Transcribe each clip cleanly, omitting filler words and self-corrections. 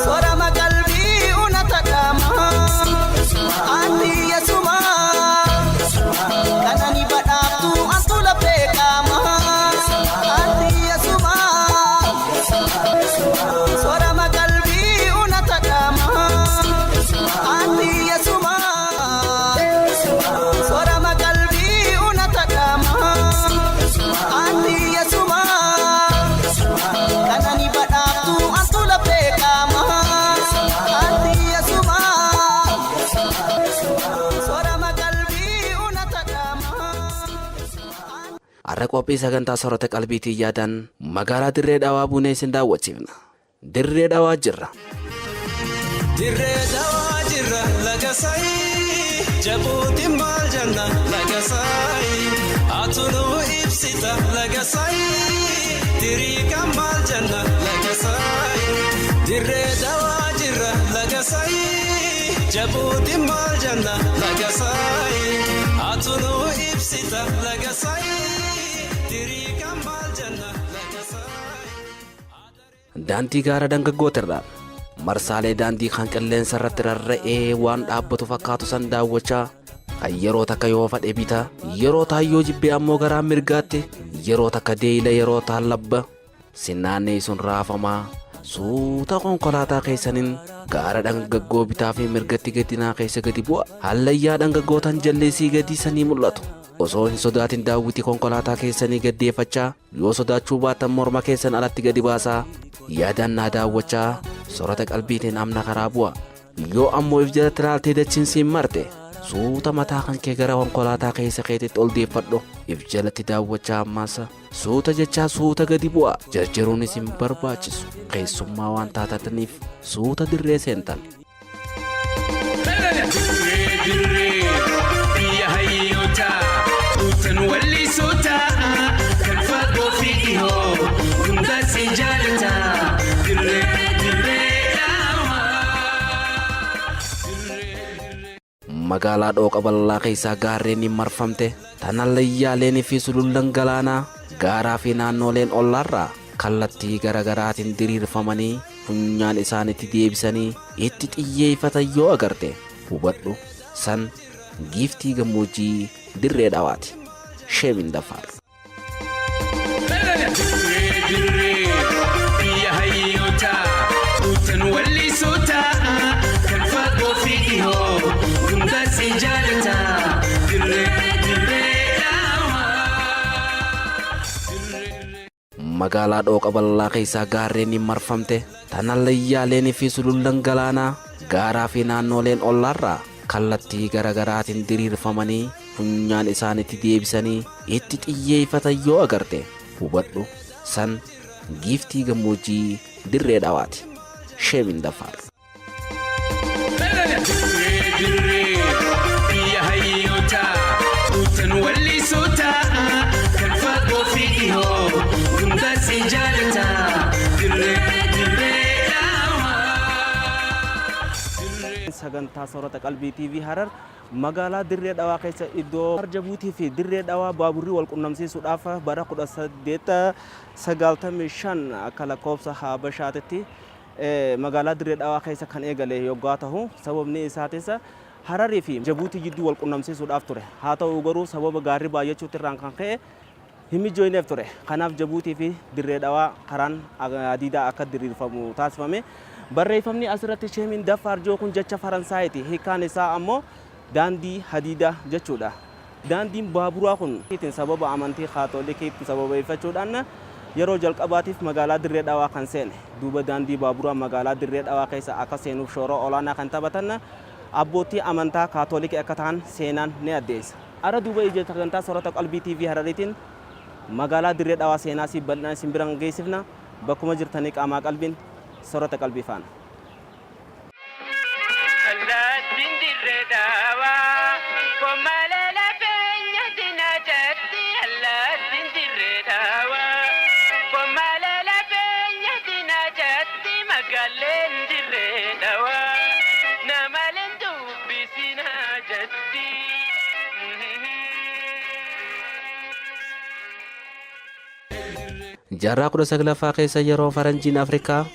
Soorama qalbii unata dhaamaa ati yasuma kanani badhaaftu antu lafee qaamaa ati yasuma soorama qalbii unata dhaamaa ati yasuma soorama qalbii unata dhaamaa ati yasuma kanani badhaaftu antu lafee qaamaa ati yasuma soorama qalbii unata dhaamaa. Har'a qophii sagantaa soorata qalbiitiin yaadan magaalaa Dirree Dhawaa buunee isin daawwachiifna. Dirree Dhawaa jirra. Dirree dawaa jirra laga saayii jabuuti maal jenna laga saayii atunuu ibsita laga saayii diriika maal jenna laga saayii dirree dawaa jirra laga saayii jabuuti maal jenna laga saayii atunuu ibsita laga saayii diriika maal jenna laga saayii. Daandii gaara dangaggootirra marsaalee daandii kan qilleensa irratti rarra'ee waan dhaabbatu fakkaatu san daawwachaa kan yeroo takka yoo fadhe bita yeroo taayyoo jibbee ammoo garaa mirgaatti yeroo takka deeyila yeroo taan labba sinnaannee sun raafamaa suuta konkolaataa keessaniin gaara dhangaggoo bitaa fi mirgatti gadinaa keessa gadi bu'a hallayyaa dhangaggootan jalleessii gadi sanii mul'atu. Osoo hin sodaatin daawwitii konkolaataa keessanii gaddeeffachaa yoo sodaachuu baattan morma keessan alatti gadi baasaa yaadannaa daawwachaa soorata qalbiitiin amna karaa bu'a. Yoo ammoo if jalatti ilaaltee dachiin siin marte suuta mataa kan kee gara konkolaataa keessa keetitti ol deeffadhu if jalatti daawwachaa ammaas suuta jechaa suuta gadi bu'a jarjaruun isin barbaachisu keessummaa waan taatataniif suuta dirree seentan. Dirree dirree biyya hayyootaa guutan wallisootaa kan fagoo fi dhihoo hundaa si jaalataa dirree dirree dhaawaa. Magaalaa dhooqa bal'aa keessaa gaarreeniin marfamte tan hallayyaaleenii fi sulullan galaanaa gaaraa fi naannoleen ollaarraa kallattii garagaraatiin diriirfamanii funyaan isaanitti deebisanii itti xiyyeeffatan yoo agarte hubadhu san giiftii gammoojjii Dirree Dhawaati. Sheemin Daffaar. Dirree dirree biyya hayyootaa guutan wallisootaa kan fagoo fi dhihoo hundaa si jaalataa dirree dirree dhaawaa. Magaalaa dhooqa bal'aa keessaa gaarreeniin marfamte tan hallayyaaleenii fi sulullan galaanaa gaaraa fi naannoleen ollaarraa kallattii garagaraatiin diriirfamanii funyaan isaanitti deebisanii itti xiyyeeffatan yoo agarte hubadhu san giiftii gammoojjii Dirree Dhawaati. Sheemin Daffaar. Dirree dirree biyya hayyootaa guutan wallisootaa kan fagoo fi dhihoo hundaa si jaalataa dirree dirree dhaawaa. Sagantaa soorata qalbii TV Harar magaalaa Dirree Dhawaa keessa iddoo Jabuutii fi Dirree Dhawaa baaburri wal qunnamsiisuudhaaf bara 1895 akka lakkoofsa Habashaatitti magaalaa Dirree Dhawaa keessa kan eegale yoggaa ta'u sababni isaatis Hararii fi Jabuutii jidduu wal qunnamsiisuudhaaf ture. Haa ta'u garuu sababa gaarri baay'achuutti irraan kan ka'e hin mijooyneef ture. Kanaaf Jabuutii fi Dirree Dhawaa karaan hadiidaa akka diriirfamu taasifame. Barreeffamni asirratti Sheemin Daffaar jiru kun jecha Faransaayiti. Hiikkaan isaa ammoo daandii hadiidaa jechuudha. Daandiin baaburaa kun sababa amantii Kaatolikiitti sababeeffachuudhaan yeroo jalqabaatiif magaalaa Dirree Dhawaa kan seene. Duuba daandii baaburaa magaalaa Dirree Dhawaa keessa akka seenuuf shoora olaanaa kan taphatan abbootii amantaa Kaatolikii akka ta'an seenaan ni addeessa. Ara duuba ija sagantaa soorata qalbii TV Harariitiin magaalaa Dirree Dhawaa seenaa si bal'inaan isin biraan geessifna. Bakkuma jirtanii qaamaa qalbiin soorata qalbii faana. Allaattiin dirree dhaawaa komalee lafeenya dinaa jatti. Allaattiin dirree dhaawaa komalee lafeenya dinaa jatti. Magaaleen dirree dhaawaa namaleen dubbisinaa jatti. Jaarraa 19ffaa keessa yeroo faranjiin Afrikaa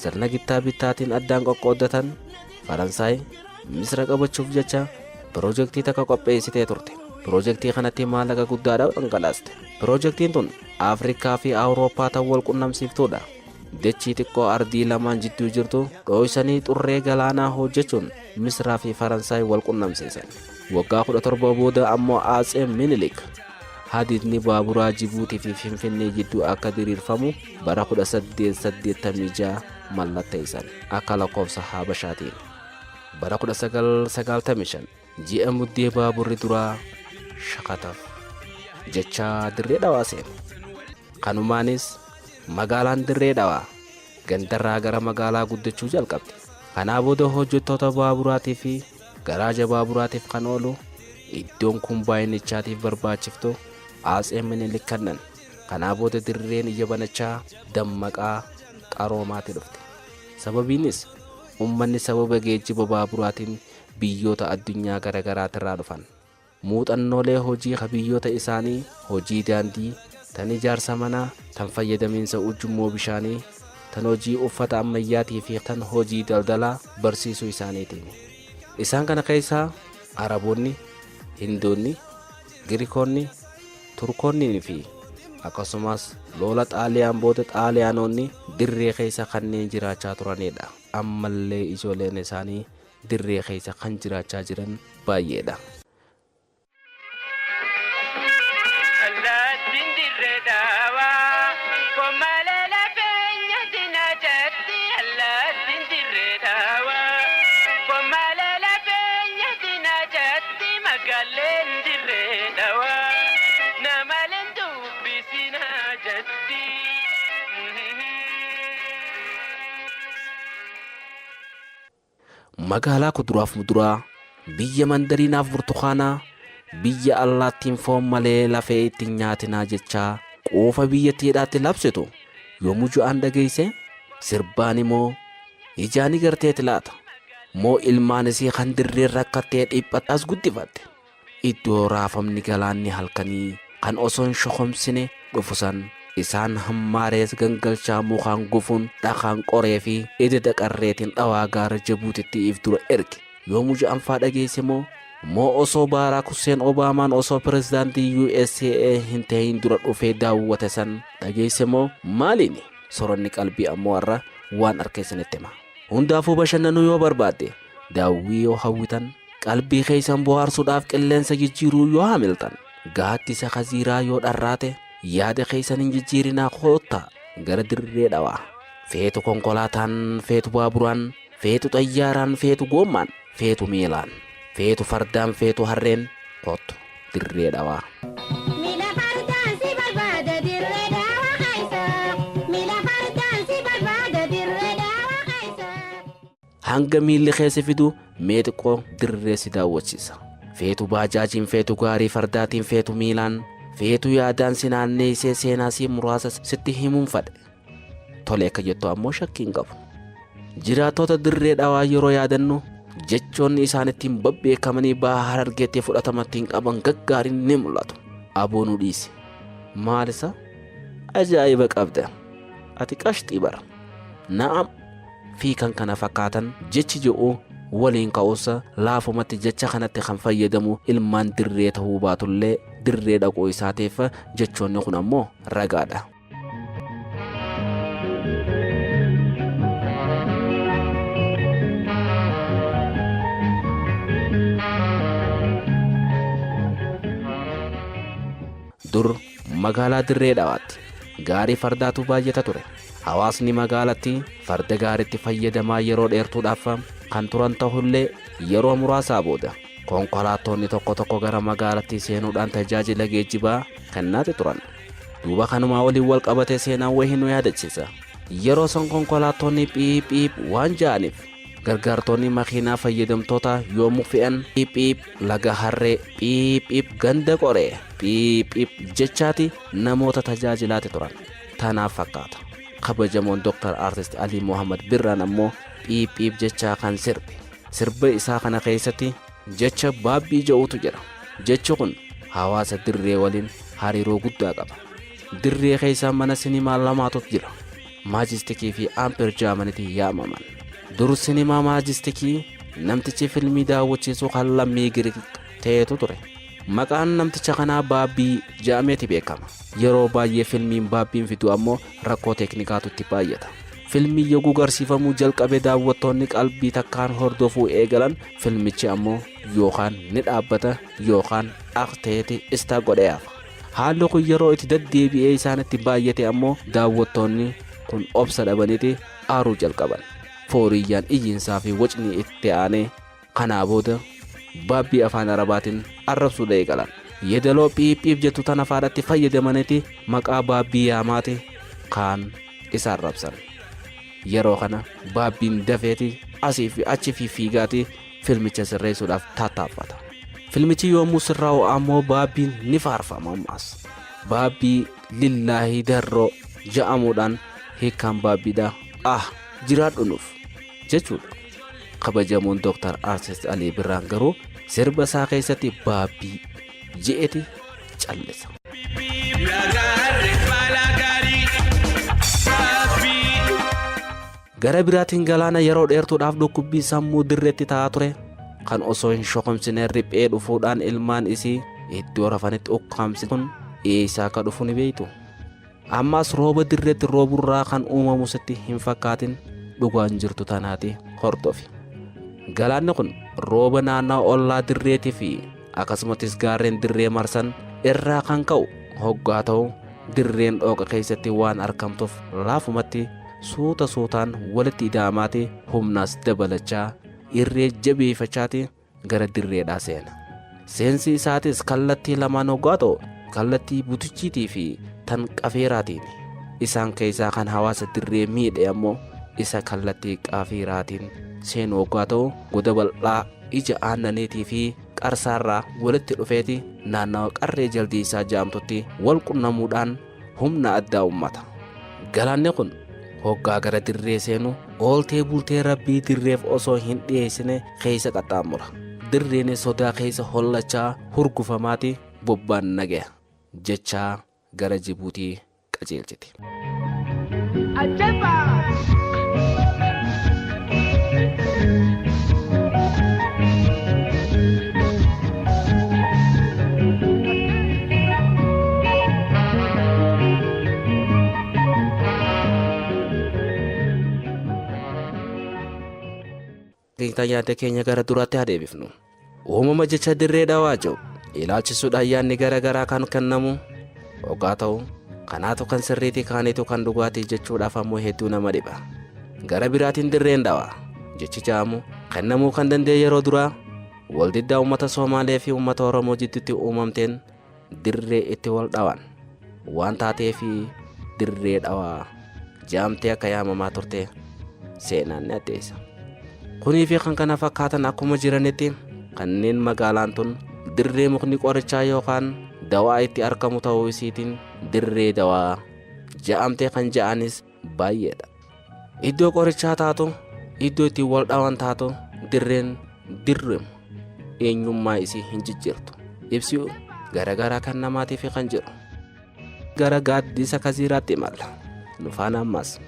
sirna gittaa bittaatiin addaan qoqqooddatan, Faransaay Misra qabachuuf jecha piroojeektii takka qopheessitee turte. Piroojeektii kanatti maallaqa guddaadha dhangalaaste. Piroojeektiin tun Afrikaa fi Awurooppaa tan wal qunnamsiiftuudha. Dachii xiqqoo ardii lamaan jidduu jirtu dhooysanii xurree galaanaa hojjechuun Misraa fi Faransaay wal qunnamsiisan. Waggaa 17 booda ammoo Aatsee Minilik hadiidni baaburaa Jibuutii fi Finfinnee jidduu akka diriirfamu bara 1886 mallatteessan akka lakkoofsa Habashaatiin. Bara 1995 ji'a Muddee baaburri duraa shakataf jecha Dirree Dhawaa seene. Kanumaanis magaalaan Dirree Dhawaa gandarraa gara magaalaa guddachuu jalqabde. Kanaa booda hojjettoota baaburaatii fi garaaja baaburaatiif kan oolu iddoon kumbaayinichaatiif barbaachiftu Aatsee Minilik kennan. Kanaa booda dirreen ija banachaa dammaqaa qaroomaatti dhufte. Sababiinis ummanni sababa geejjiba baaburaatiin biyyoota addunyaa garaagaraatirraa dhufan. Muuxannoolee hojii ka biyyoota isaanii, hojii daandii, tan ijaarsa manaa, tan fayyadamiinsa ujummoo bishaanii, tan hojii uffata ammayyaatii fi tan hojii daldalaa barsiisuu isaaniitiin. Isaan kana keessaa Araboonni, Hindoonni, Girikoonni, Turkoonnii fi akkasumas lola Xaaliyaan booda Xaaliyaanonni dirree keessa kanneen jiraachaa turanidha. Ammallee ijoolleen isaanii dirree keessa kan jiraachaa jiran baay'eedha. Allaattiin dirree dhaawaa kommalee lafeenya dinaa jatti. Allaattiin dirree dhaawaa kommalee lafeenya dinaa jatti. Magaaleen dirree dhaawaa namaleen dubbisinaa jatti. Magaalaa kuduraaf muduraa, biyya mandariinaaf burtukaanaa, biyya allaattiin foon malee lafee ittiin nyaatinaa jechaa quufa biyyattiidhaatti labsitu yommuu ju'aan dhageesse, sirbaan immoo ijaani garteeti laata? Moo ilmaan isii kan dirreen rakkattee dhiphatte as guddifatte? Iddoo raafamni galaanni halkanii kan osoo hin shokomsine dhufu san isaan hammaarees gangalchaa mukaan gufuun dhakaan qoree fi ededa qarreetiin dhawaa gaara Jabuutitti if dura erge. Yoomuu ja'anfaa dhageesse moo? Moo osoo Baaraak Hussein Obaamaan osoo pirezidaantii USA hin ta'in dura dhufee daawwate san dhageesse moo? Maaliini? Soranni qalbii ammoo har'a waan arkeessanitti hima. Hundaafuu bashannanuu yoo barbaadde, daawwii yoo hawwitan, qalbii keessan bohaarsuudhaaf qilleensa jijjiiruu yoo hamiltan, gaaddisa kaziiraa yoo dharraate, yaada keessan hin jijjiirinaa, koottaa gara Dirree Dhawaa. Feetu konkolaataan, feetu baaburaan, feetu xayyaaraan, feetu goommaan, feetu miilaan, feetu fardaan, feetu harreen, koottu Dirree Dhawaa. Miila fardaan si barbaada Dirree Dhawaa keessa. Miila fardaan si barbaada Dirree Dhawaa keessa. Hanga miilli keessa fidu mee xiqqoo dirree si daawwachiisa. Feetu baajaajiin, feetu gaarii fardaatiin, feetu miilaan, feetu yaadaan si naanneessee seenaa si muraasa sitti himuun fadhe. Tole akka jettu ammoo shakkii hin qabu. Jiraattota Dirree Dhawaa yeroo yaadannu jechoonni isaan ittiin babbeekamanii baha Harargeetti fudhatama ittiin qaban gaggaariin ni mul'atu. Aboo nu dhiisi. Maal isa? Ajaa'iba qabda. Ati qashxii bara. Na'am fi kan kana fakkaatan jechi jedhu waliin ka'uusa laafumatti jecha kanatti kan fayyadamu ilmaan dirree ta'uu baatullee dirree dhaquu isaatiif jechoonni kun ammoo ragaadha. Dur magaalaa Dirree Dhawaatti gaarii fardaatu baay'ata ture. Hawaasni magaalatti farda gaariitti fayyadamaa yeroo dheertuudhaaf kan turan ta'ullee, yeroo muraasaa booda konkolaattonni tokko tokko gara magaalattii seenuudhaan tajaajila geejjibaa kennaati turan. Duuba kanumaa waliin wal qabatee seenaan wayii nu yaadachiisa. Yeroo san konkolaattonni phiip phiip waan ja'aniif gargaartonni makiinaa fayyadamtoota yommuu fe'an phiip phiip laga harree, phiip phiip ganda qoree, phiip phiip jechaati namoota tajaajilaati turan. Tanaaf fakkaata. Kabajamoon Dr. Artist Alii Mohammad Birraan ammoo phiip phiip jechaa kan sirbe. Sirba isaa kana keessatti jecha baabbii jedhutu jira. Jechi kun hawaasa dirree waliin hariiroo guddaa qaba. Dirree keessa mana sinimaa lamaatu jira. Maajistikii fi Ampeer jedhamaniiti yaamaman. Dur sinimaa Maajistikii namtichi filmii daawwachiisu kan lammii Giriik ta'etu ture. Maqaan namticha kanaa Baabbii jedhameeti beekama. Yeroo baay'ee filmiin Baabbiin fidu ammoo rakkoo teeknikaatu itti baay'ata. Filmii yogguu garsiifamuu jalqabe daawwattoonni qalbii takkaan hordofuu eegalan, filmichi ammoo yookaan ni dhaabbata yookaan aqteeti istaa godhee hafa. Haalli kun yeroo itti deddeebi'ee isaanitti baay'ate ammoo daawwattoonni kun obsa dhabaniiti aaruu jalqaban. Fooriyyaan iyyiinsaa fi wacni itti aanee kanaa booda Baabbii afaan Arabaatiin arrabsuudha eegalan. Yeedaloo phiiphiif jettu tana faadhatti fayyadamaniiti maqaa Baabbii yaamaati kaan isa arrabsan. Yeroo kana Baabbiin dafeeti asii fi achi fiffiigaati filmicha sirreessuudhaaf tattaaffata. Filmichi yommuu sirraa'u ammoo Baabbiin ni faarfama ammas. Baabbii Lillaahii Darroo ja'amuudhaan hiikkaan Baabbiidha ah jiraadhu nuuf jechuudha. Kabajamoon Dr. Artist Alii Birraan garuu sirba isaa keessatti Baabbii je'eti callisa. Lagaarree baalaa gaarii Baabbii. Gara biraatiin galaana yeroo dheertuudhaaf dhukkubbii sammuu dirreetti ta'aa ture kan osoo hin shokomsine riphee dhufuudhaan ilmaan isii iddoo rafanitti ukkaamsi kun eessaa akka dhufu ni beektu. Ammas rooba dirreetti rooburraa kan uumamu sitti hin fakkaatin, dhugaan jirtu tanaati hordofi. Galaanni kun rooba naannawa ollaa dirreetii fi akkasumattis gaarreen dirree marsan irraa kan ka'u hoggaa ta'u, dirreen dhooqa keessatti waan arkamtuuf laafumatti suuta suutaan walitti ida'amaati humnaas dabalachaa irree jabeeffachaati gara dirreedhaa seena. Seensi isaatis kallattii lamaan hoggaa ta'u, kallattii Butichiitii fi tan Qafeeraatiini. Isaan keessaa kan hawaasa dirree miidhe ammoo isa kallattii Qafiiraatiin seenu hoggaa ta'u, goda bal'aa ija aannaniitii fi qarsaarraa walitti dhufeeti naannawa Qarree Jaldeessaa ja'amtutti wal qunnamuudhaan humna addaa ummata. Galaanni kun hoggaa gara dirree seenu ooltee bultee Rabbii dirreef osoo hin dhiyeessine keessa qaxxaamura. Dirreenis sodaa keessa hollachaa hurgufamaati bobbaan nagaya jechaa gara Jibuutii qajeelchiti. Xiinxala yaada keenya gara duraatti haa deebifnu. Uumama jecha Dirree Dhawaa jedhu ilaalchisuudhaan yaadni gara garaa kan kennamu hoggaa ta'u, kanaatu kan sirriitii kaaniitu kan dhugaatii jechuudhaaf ammoo hedduu nama dhiba. Gara biraatiin Dirreen Dhawaa jechi jedhamu kennamuu kan danda'e yeroo duraa waldiddaa uummata Soomaalee fi uummata Oromoo jidduutti uumamteen dirree itti wal dhawan waan taateefi Dirree Dhawaa jedhamtee akka yaamamaa turte seenaan ni addeessa. Kunii fi kan kana fakkaatan akkuma jiranitti kanneen magaalaan tun dirree mukni qorichaa yookaan dawaa itti argamu ta'uu isiitiin Dirree Dawaa jedhamtee kan ja'anis baay'eedha. Iddoo qorichaa taatu, iddoo itti wal dhawan taatu, dirreen dirrema eenyummaa isii hin jijjiirtu. Ibsi garagaraa kan namaatiif kan jiru. Gara gaaddisa Kaziiraatti imalla. Nu faana ammas.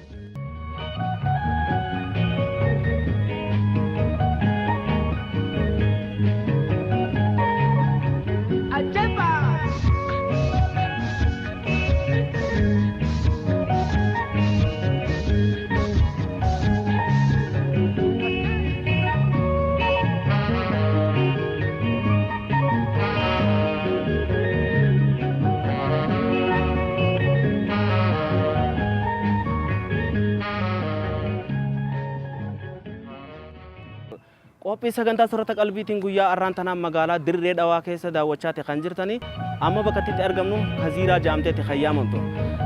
Qophii sagantaa Soorata Qalbiitiin guyyaa arraan tanaa magaalaa Dirree Dhawaa keessa daawwachaati kan jirtani. Amma bakka itti argamnu Kaziiraa jedhamteeti kan yaamamtu.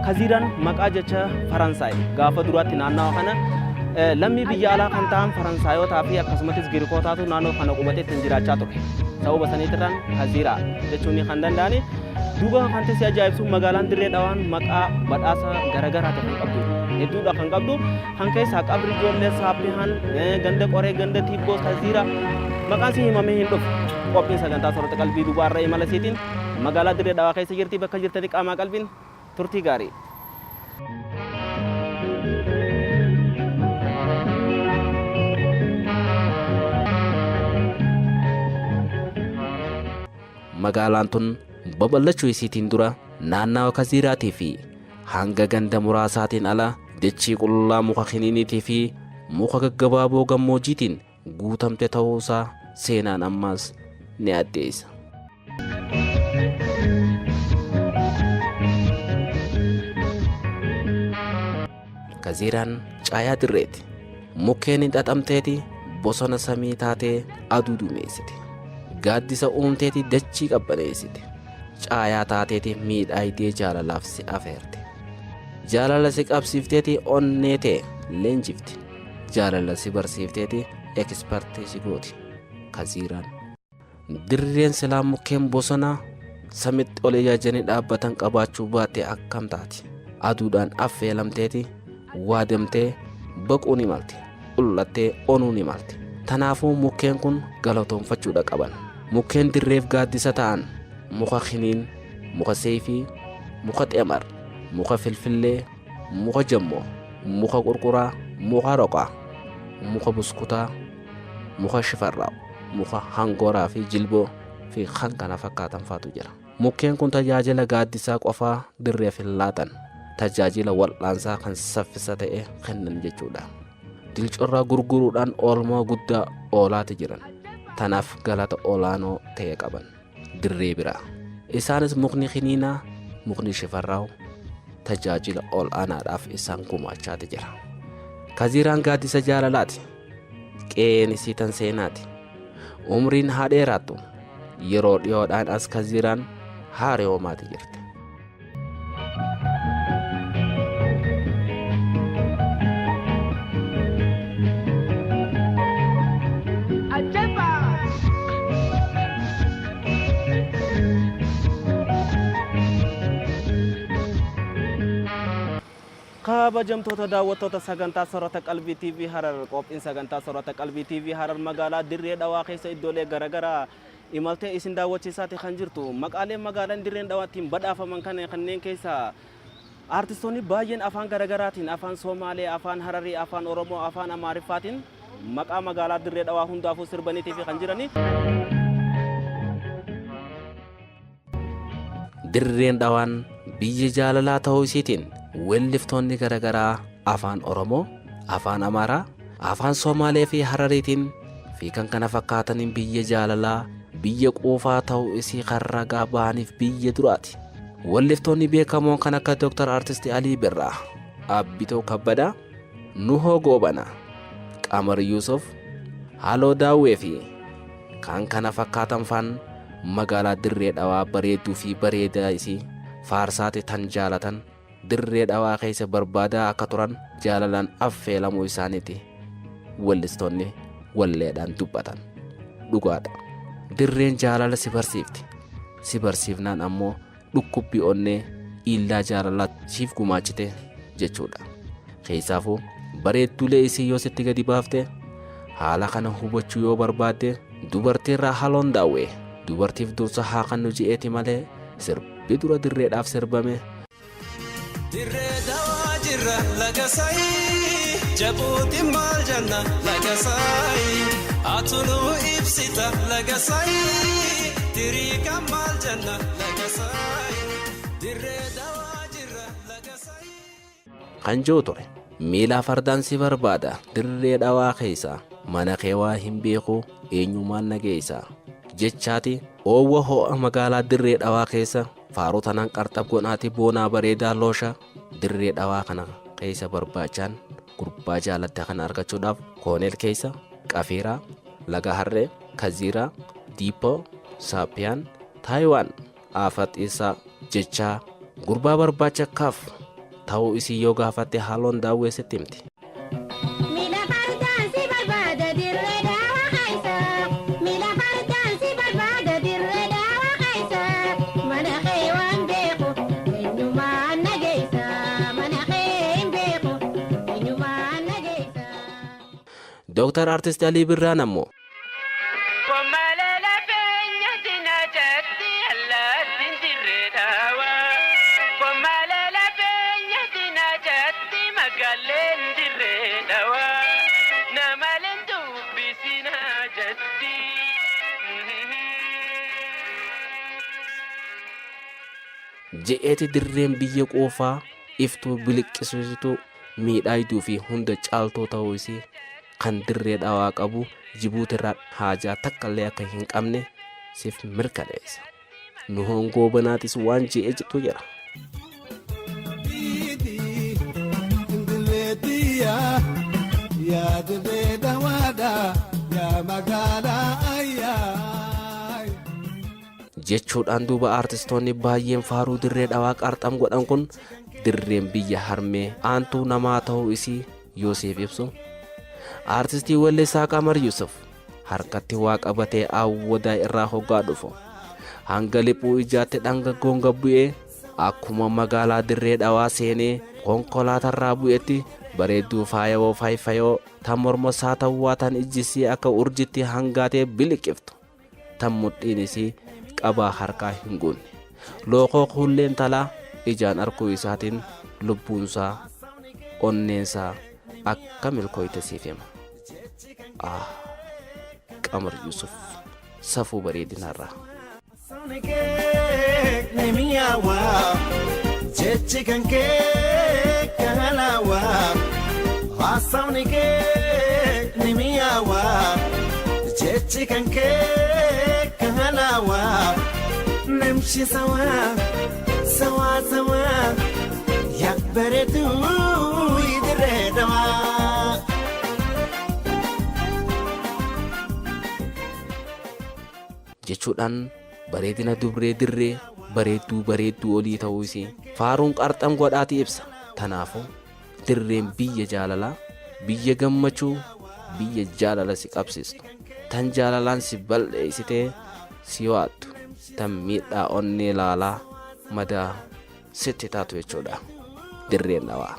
Kaziiraan maqaa jecha Faransaay gaafa duraatti naannawa kana lammii biyya alaa kan ta'an Faransaayotaa fi akkasumattis Girikootaatu naannoo kana qubatee ittiin jiraachaa ture. Sababa saniitirraan Kaziiraa jechuun kan danda'ani. Duuba kan si ajaa'ibsu magaalaan Dirree Dhawaan maqaa badhaasa garagaraati kan qabdu. Hedduudha kan qabdu. Kan keessaa qabri ijoollee Saappihaan, ganda Qoree, ganda Tiibboo, Kaziira maqaan si himamee hin dhufu. Qophiin sagantaa Soorata Qalbii duuba har'a imala isiitiin magaalaa Dirree Dhawaa keessa jirti. Bakka jirtanii qaamaa qalbiin Turtii gaarii. Magaalaan tun babal'achuu isiitiin dura naannawa Kaziiraatii fi hanga ganda muraasaatiin ala dachii qullaa muka kiniiniitii fi muka gaggabaaboo gammoojjiitiin guutamte ta'uusaa seenaan ammaas ni addeessa. Kaziiraan caayaa dirreeti. Mukkeen hin xaxamteeti bosona samii taatee aduu dumeessite. Gaaddisa uumteeti dachii qabbaneessite. Caayaa taateeti miidhaagdee jaalalaaf si afeerte. Jaalala si qabsiifteeti onnee tee leenjifti. Jaalala si barsiifteeti ekspertii si gooti. Kaziiraan. Dirreen silaa mukkeen bosonaa samitti ol ijaajjanii dhaabbatan qabaachuu baatte akkam taati? Aduudhaan affeelamteeti waadamtee baquu ni malti. Qullattee onuu ni malti. Tanaafuu mukkeen kun galatoonfachuudha qaban. Mukkeen dirreef gaaddisa ta'an muka kiniin, muka seeyfii, muka xemar, muka filfillee, muka jammoo, muka qurquraa, muka roqaa, muka buskutaa, muka shifarraa, muka hangooraa fi jilboo fi kan kana fakkaatan faatu jira. Mukkeen kun tajaajila gaaddisaa qofaa dirreef hin laatan. Tajaajila wal'aansaa kan saffisa ta'e kennan jechuudha. Dilcorraa gurguruudhaan oolmaa guddaa oolaati jiran. Tanaaf galata olaanoo ta'e qaban. Dirree biraa. Isaanis mukni kiniinaa, mukni shifarraaw tajaajila ol'aanaadhaaf isaan gumaachaati jira. Kaziiraan gaaddisa jaalalaati. Qe'een isii tan seenaati. Umriin haa dheeraattu. Yeroo dhiyoodhaan as Kaziiraan haariyoomaati jirti. Kabajamtoota daawwattoota sagantaa Soorata Qalbii TV Harar, qophiin sagantaa Soorata Qalbii TV Harar magaalaa Dirree Dhawaa keessa iddoolee garaagaraa imaltee isin daawwachiisaati kan jirtu. Maqaaleen magaalaan Dirreen Dhawaa ittiin badhaafaman kana kanneen keessaa aartistoonni baay'een afaan garaagaraatiin afaan Somaalee, afaan Hararii, afaan Oromoo, afaan Amaariffaatiin maqaa magaalaa Dirree Dhawaa hundaafuu sirbaniitii fi kan jirani. Dirreen Dhawaan biyya jaalalaa ta'uu isiitiin weelliftoonni garaagaraa afaan Oromoo, afaan Amaaraa, afaan Somaalee fi Harariitiin fi kan kana fakkaataniin biyya jaalalaa, biyya quufaa ta'uu isii kan ragaa bahaniif biyya duraati. Weelliftoonni beekamoon kan akka Dr. Artisti Alii Birraa, Abbitoo Kabbadaa, Nuhoo Goobanaa, Qamar Yuusuf, Haloo Daawwee fi kan kana fakkaatan faan magaalaa Dirree Dhawaa bareedduu fi bareedaa isii faarsaati tan jaalatan Dirree Dhawaa keessa barbaadaa akka turan jaalalaan affeelamuu isaaniiti wellistoonni walleedhaan dubbatan. Dhugaadha. Dirreen jaalala si barsiifti. Si barsiifnaan ammoo dhukkubbii onnee iillaa jaalalaa siif gumaachite jechuudha. Keessaafuu bareedduulee isii yoo sitti gadi baafte haala kana hubachuu yoo barbaadde dubartiirraa haloon daawwee dubartiif dursa haa kannu je'eeti malee sirbi dura dirreedhaaf sirbame. Dirree Dawaa jirra laga saayii Jabuuti maal janna laga saayii Atunuu ibsita laga saayii Tiriika maal janna laga saayii Dirree Dawaa jirra laga saayii. Kan jiru ture. Miilaa fardaan si barbaada Dirree Dhawaa keessa mana kee waa hin beeku eenyumaan na geessa jechaati oowwa ho'a magaalaa Dirree Dhawaa keessa faaruu tanaan qarxab godhaati boonaa bareedaa loosha Dirree Dhawaa kana keessa barbaachaan gurbaa jaalatte kana argachuudhaaf Kooneel keessa Qafiiraa, Laga Harree, Kaziiraa, Diippoo, Saappiyaan, Taayiwaan, Aafaxiisaa jechaa gurbaa barbaacha kaaf ta'uu isii yoo gaafatte haaloon daawwee sitti himti. Miila fardaan si barbaada Dirree Dhawaa keessa. Miila fardaan si barbaada Dirree Dhawaa keessa. Mana kee waan beeku eenyumaan na geessa. Mana kee hin beeku eenyumaan na geessa. Dooktar Artist Alii Birraan ammoo Kommalee lafeenya dinachatti allaattiin Dirree Dhawaa. Kommalee Dirree Dhawaa namaleen dubbisinaa jetti. Je'eeti dirreen biyya qoofaa iftuu biliqqisiistu miidhaagduu fi hunda caaltuu ta'uu isii kan Dirree Dhawaa qabu Jibuutirraa haajaa takkallee akka hin qabne siif mirkaneessa. Nuhoon Goobanaatis waan je'e jettu jira. Jechuudhaan duuba aartistoonni baay'een faaruu Dirree Dhawaa qarxam godhan kun dirreen biyya harmee aantuu namaa ta'uu isii yoo siif ibsu. Aartistii weellisaa Qamar Yusuf harkatti waa qabatee Awwadaa irraa hoggaa dhufu hanga liphuu ijaatti dhangaggoon gad bu'ee akkuma magaalaa Dirree Dhawaa seenee konkolaatarraa bu'etti bareedduu faayawoo faayfayoo tan morma saatawwaa tan ijjisii akka urjitti hangaatee biliqiftu tan mudhiin isii qabaa harkaa hin guunne lookoo kuulleen talaa ijaan arkuu isaatiin lubbuunsaa onneensaa akka milkooyte siif hima. Ah Qamar Yusuf safuu bareedinaarraa. Haasawni kee ni mi'aawa, jechi kan kee kan alaawa. Haasawni kee ni mi'aawa, jechi kan kee kan alaawa. Namshi sawa, sawa sawa, yaa bareedduu Dirree Dhawaa. Jechuudhaan bareedina dubree dirree bareedduu bareedduu olii ta'uu isii faaruun qarxam godhaati ibsa. Tanaafuu dirreen biyya jaalalaa, biyya gammachuu, biyya jaalala si qabsiistu, tan jaalalaan si bal'eessitee si waattu, tan miidhaa onnee laalaa madaa sitti taatu jechuudha. Dirreen Dhawaa.